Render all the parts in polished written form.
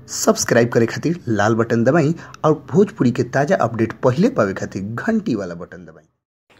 Subscribe करे खातिर लाल button दबाई और भोजपुरी के ताजा अपडेट पहिले पावे खातिर घंटी वाला बटन दबाई।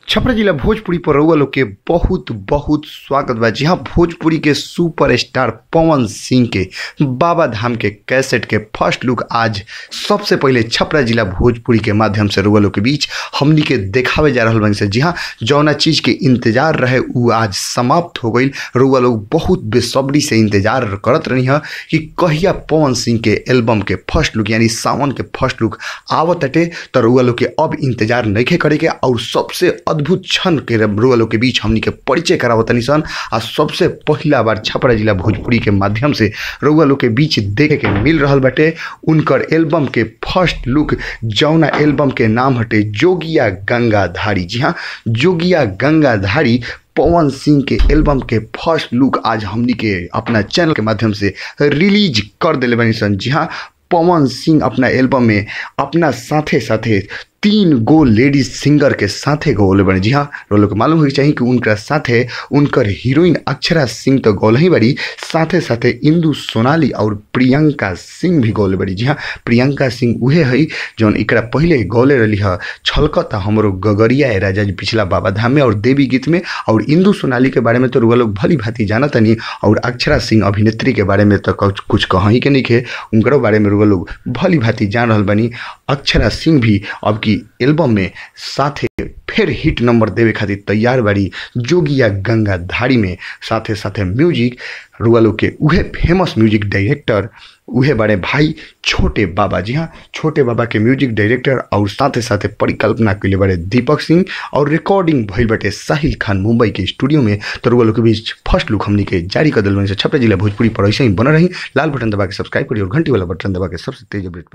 छपरा जिला भोजपुरी पर रउआ लोग के बहुत बहुत स्वागत बा। जी हाँ, भोजपुरी के सुपरस्टार पवन सिंह के बाबा धाम के कैसेट के फर्स्ट लुक आज सबसे पहले छपरा जिला भोजपुरी के माध्यम से रउआ लोग के बीच हमनी के देखावे जा रहल बानी से। जी हाँ, जौना चीज़ के इंतजार रहे उ आज समाप्त हो गई। रउआ लोग बहुत बेसब्री से इंतजार करत रही है कि कहिया पवन सिंह के एल्बम के फर्स्ट लुक यानी सावन के फर्स्ट लुक आवत हटे, तो रउआ लोग के अब इंतजार नइखे करे के और सबसे अद्भुत क्षण के रउआ लोग के बीच हमनी के परिचय करावतनी सन। आ सबसे पहिला बार छपरा जिला भोजपुरी के माध्यम से रउआ लोग के बीच देखे के मिल रहल बाटे उनकर एल्बम के फर्स्ट लुक, जौना एल्बम के नाम हटे जोगिया गंगाधारी। जी हाँ, जोगिया गंगाधारी पवन सिंह के एल्बम के फर्स्ट लुक आज हमनी के अपना चैनल के माध्यम से रिलीज कर दिले बानी सन। जी हाँ, पवन सिंह अपना एल्बम में अपना साथे साथे 3 गो लेडीज सिंगर के साथे गौले बने। जी हाँ, लोग के मालूम होके चाहिए कि उनका साथे उनकर हीरोइन अक्षरा सिंह तो गौल ही बड़ी, साथे साथे इंदु सोनाली और प्रियंका सिंह भी गौले बड़ी। जी हाँ, प्रियंका सिंह उहे है जौन एकरा पहले गौले रही है छलकता हमरो गगरिया ए राजा जी पिछला बाबा धाम में और देवी गीत में। और इंदु सोनाली के बारे में तो रुआ लोग भली भांति जानतनी और अक्षरा सिंह अभिनेत्री के बारे में तो कुछ कहीं के नहीं खे, उनकरो बारे में रुआ लोग भली भांति जान रहल बनी। अक्षरा सिंह भी अब की एल्बम में साथे फिर हिट नंबर देवे खातिर तैयार बाड़ी जोगिया गंगाधारी में। साथे साथे म्यूजिक रुआ लोग के उहे फेमस म्यूजिक डायरेक्टर उहे बड़े भाई छोटे बाबा। जी हाँ, छोटे बाबा के म्यूजिक डायरेक्टर और साथे साथे परिकल्पना के लिए बड़े दीपक सिंह और रिकॉर्डिंग भइल बटे साहिल खान मुंबई के स्टूडियो में। तो रुआ लोग के बीच फर्स्ट लुक हमनी के जारी कर दिल। छपरा जिला भोजपुरी पर ऐसे ही बन रही। लाल बटन दबा के सब्सक्राइब करी और घंटी वाला बटन दबा के सबसे तेज अपडेट पाई।